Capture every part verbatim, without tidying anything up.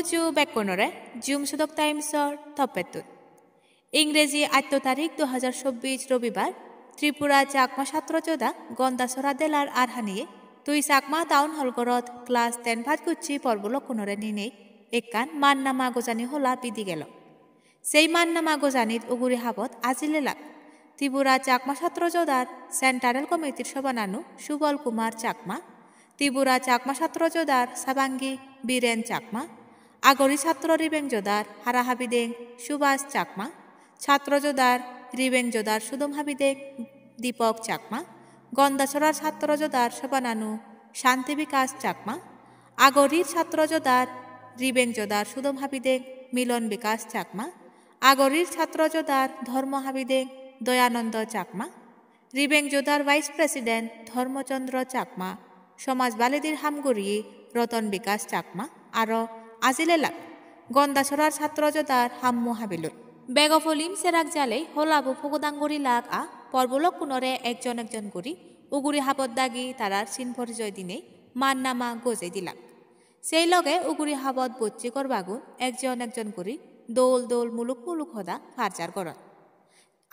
Ju bekkunore Jum Sodok Times-or toppettun. Ingreji atto tarik dui hajar chobbish Robibar, Tripura Chakma Satro Joda Gondasora delar arhaniye Tui Chakma Town Hall gorot class ten pass gocche porbolokkunore ninei ekkan mannama gojani hola bidi gelo. Sei mannama gojanit uguri habot ajil elak Tripura Chakma Satro Jodar Central Committee-r sobananu Subol Kumar Chakma, Tripura Chakma Satro Jodar Sabangi Biren Chakma, Agori Satro Ribeng Jodar Hara Habideng Subhas Chakma, Satro Jodar Ribeng Jodar Sudom Habideng Dipok Chakma, Gondasorar Satro Jodar sobananu Shanti Bikash Chakma, Agorir Satro Jodar Ribeng Jodar Sudom Habideng Milon Bikash Chakma, Agorir Satro Jodar Dhormo Habideng Doyanando Chakma, Ribeng Jodar Vice President Dhormo Chandra Chakma, somaj baledir ham guriye Roton Bikash Chakma, aro ajil elak Gondasorar Satro Jodar hammo habilun. Bego polim serak jalei holabu pogodang gurilak a porbolokkunore ekjon ekjon guri uguri habot dagi tarar sin porijoy dinei mannama gojei dilak. Sei loge uguri habot bocche gorbagun ekjon ekjon guri dol dol muluk muluk hoda parjar goron.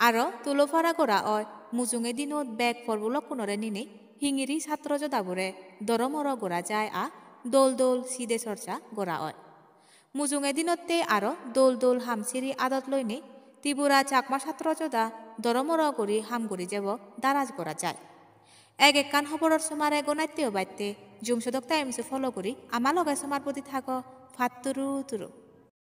Aro tulo para gora oi mujunge dinot bek porbolokkunore ninei hingiri satro jodabure doromoro gora jai a dol dol side sorja gora oi. Mujunge dinotte aro dol dol ham siri adot loinei Tripura Chakma Satro Joda doromoro guri ham guri jebo daraj gora jai. Ek ekkan hoboror somare gonatte obatte Jum Sodok Times follow guri ama loge somar bodi thago, patturu turu.